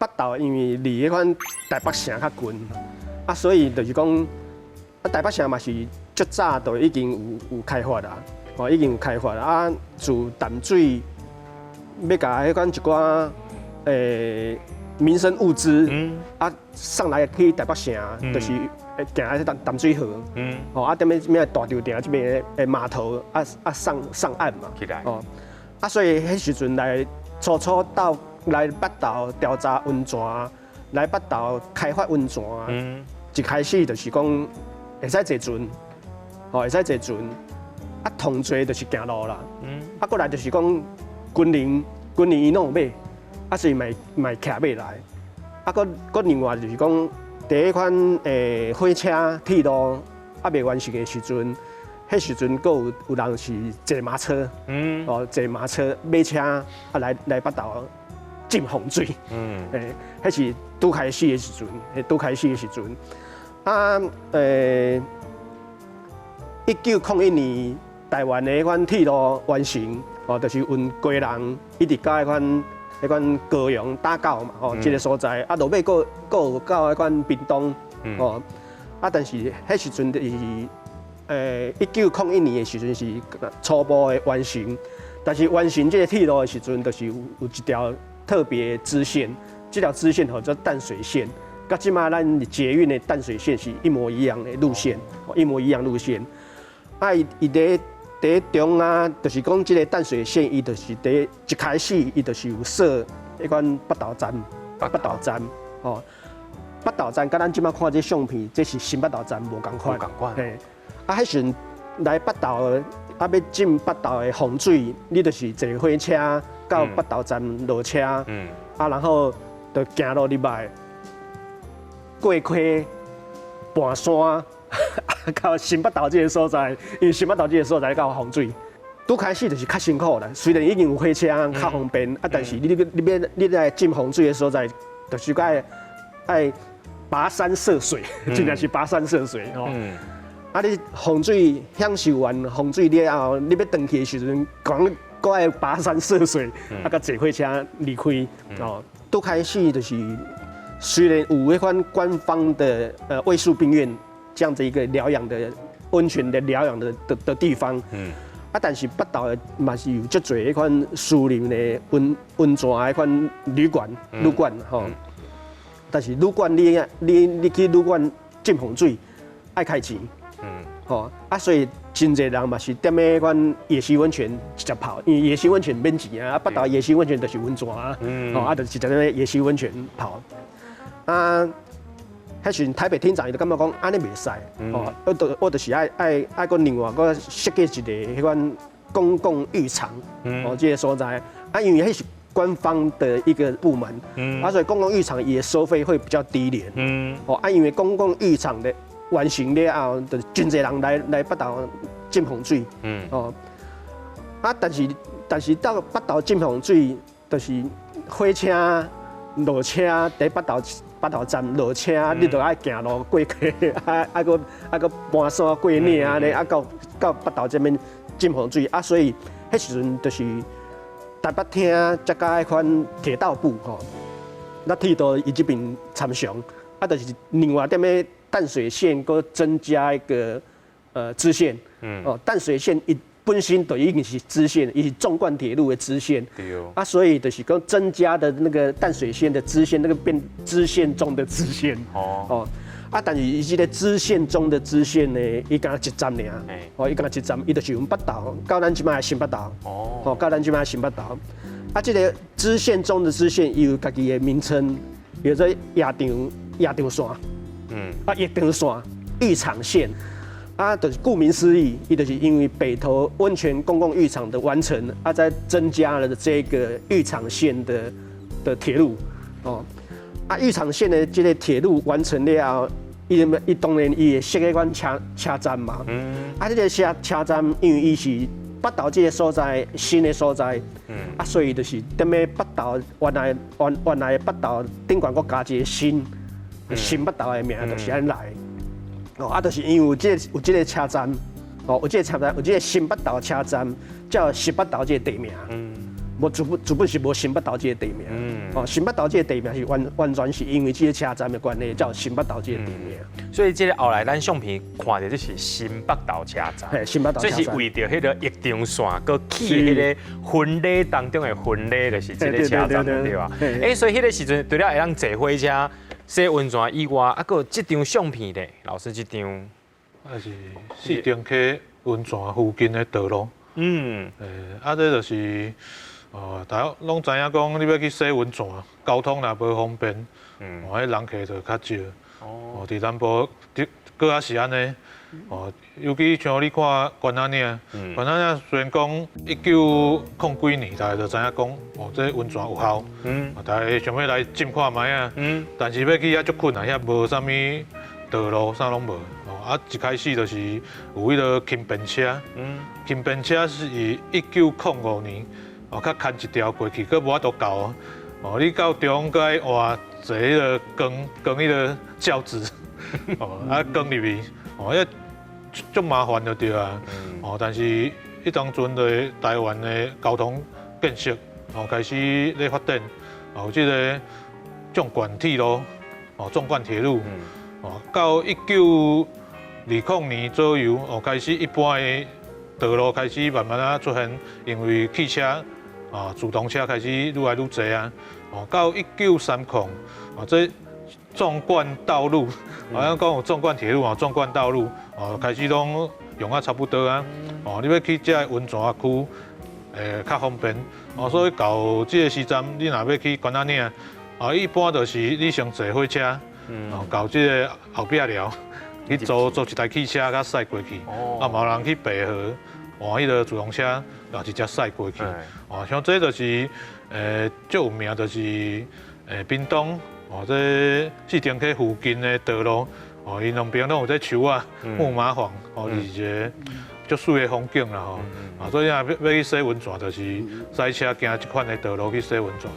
北投因為離彼款台北城較近，啊，所以就是講，啊，台北城嘛是足早就已經有開發啦，哦，已經有開發啦。啊，自淡水欲共彼款一寡民生物資，啊，送來去台北城，就是會行彼淡水河，哦，啊，踮咧咩大稻埕這邊的碼頭，啊上岸嘛，哦，啊，所以彼時陣來初初到來北投調查溫泉，來北投開發溫泉，一開始就是講會使坐船，哦，會使坐船，啊，通濟就是行路啦，啊，過來就是講軍人，軍人伊攏有馬，啊，所以嘛會騎馬來，啊，閣另外就是講，佇彼款火車鐵路猶未完成的時陣，彼時陣閣有人是坐馬車，哦，坐馬車馬車啊來北投浸風水，彼是拄開始的時陣，彼拄開始的時陣，啊，1901年台灣的彼款鐵路完成，哦，就是運基隆一直到彼款高雄打狗嘛，吼，這個所在，啊，落尾閣有到彼款屏東，哦，啊，但是彼時陣就是1901年的時陣是初步的完成，但是完成這個鐵路的時陣，就是有一條特別支線，這條支線號做淡水線，佮這馬咱捷運的淡水線是一模一樣的路線，一模一樣路線。啊，伊佇中啊，就是講這個淡水線，伊就是佇一開始，伊就是有設彼款北投站，北投站，哦，北投站佮咱這馬看這相片，這是新北投站無仝款，無仝款。嘿，啊，彼時陣來北投，啊，欲浸北投的風水，你就是坐火車到北投站落車，啊，然後就行路入來，過溪，盤山。到新北投這個所在，因為新北投這個所在較有風水。拄開始就是較辛苦啦，雖然已經有火車較方便，啊，但是你欲來浸風水的所在，就是愛跋山涉水，真正是跋山涉水吼。啊，你風水享受完風水了後，你欲轉去的時陣，閣閣愛跋山涉水，啊，閣坐火車離開哦。拄開始就是雖然有彼款官方的衛戍病院這樣子一個療養的溫泉的療養的地方，啊，但是北投的嘛是有足濟彼款私人的溫泉彼款旅館吼，但是旅館你去旅館浸風水愛開錢，吼啊，所以真濟人嘛是踮彼款野溪溫泉直接泡，因為野溪溫泉免錢啊，北投野溪溫泉就是溫泉啊，吼啊，就直接踮野溪溫泉泡，啊。彼時陣台北廳長伊就感覺講按呢袂使，哦，我就是愛閣另外閣設計一個彼款公共浴場，哦，這個所在，啊，因為彼是官方的一個部門，啊，所以公共浴場也收費會比較低廉，哦，啊，因為公共浴場的完成了後，就真濟人來北投浸風水，哦，啊，但是到北投浸風水，就是火車落車佇北投站落車，你就愛行路過溪，啊啊閣啊閣盤山過嶺按呢，啊到北投這邊浸風水，啊，所以彼時陣就是台北廳才佮彼款鐵道部吼，那鐵道伊這邊參詳，啊，就是另外踮咧淡水線閣增加一個支線，哦，淡水線伊本身就已經是支線，伊是縱貫鐵路的支線，啊，所以就是講增加的那個淡水線的支線，那個變支線中的支線，哦，啊，但是伊這個支線中的支線呢，伊敢若一站爾，哦，伊敢若一站，伊就是阮北投到咱這馬的新北投，哦，到咱這馬的新北投，啊，這個支線中的支線，伊有家己的名稱，叫做夜場線，啊，浴場線、浴場線。啊，就是顧名思義，伊就是因為北投溫泉公共浴場的完成，啊，再增加了這個浴場線的鐵路，哦，啊，浴場線的這個鐵路完成了後，伊當然伊會設彼款車站嘛，啊，這個車站因為伊是北投這個所在新的所在，啊，所以就是踮咧北投原來北投頂懸閣加一個新北投的名，就是按呢來。哦，啊，就是因為有這個車站，哦，有這個車站，有這個新北投車站，才有新北投這個地名。無主本是無新北投這个地名。哦，新北投這个地名是完完全是因為這个車站的關係，才有新北投這个地名。所以這个後來咱相片看著這是新北投車站。嘿，新北投車站。這是為著彼个延長線，閣起彼个婚禮當中的婚禮，就是這个車站對吧？欸，所以彼个時陣除了會當坐火車洗溫泉以外，啊，閣有這張相片咧，老師這張。啊是四重溪溫泉附近的道路。啊，這就是。哦，大家攏知影講，你欲去洗溫泉，交通若無方便，哦，彼人客就較少。哦，佇南部，佇閣猶是按呢。哦，尤其像你看關仔嶺，關仔嶺雖然講一九空幾年，大家就知影講，哦，這溫泉有效，大家想欲來浸看覓仔，但是欲去遐足困難，遐無啥物道路，啥攏無。哦，啊，一開始就是有彼个輕便車，輕便車是1905年。哦，較牽一條過去，閣無法度到。哦，你到中閣愛換坐彼个扛扛彼个轎子，哦，啊扛入去，哦，彼足麻煩就對啊。哦，但是彼當陣的台灣的交通建設，哦，開始咧發展，哦，這个縱貫鐵路，哦，縱貫鐵路，哦，到1920年左右，哦，開始一般的道路開始慢慢仔出現，因為汽車。啊，自動車開始愈來愈濟啊！哦，到1930，哦，這縱貫道路，好像講有縱貫鐵路啊，縱貫道路，哦，開始攏用啊差不多啊。哦，你欲去這个溫泉區，會較方便。哦，所以到這个時陣，你若欲去關仔嶺，啊，一般就是你先坐火車，哦，到這个後壁寮去租租一台汽車，佮駛過去。啊，嘛有人去白河換彼个自動車，也直接駛過去。哦，像這就是足有名，就是屏東哦，這四重溪附近的道路，哦，𪜶兩邊攏有這樹仔、木麻黃，哦，是一个足媠的風景啦吼。啊，所以若欲去洗溫泉，就是駛車行這款的道路去洗溫泉。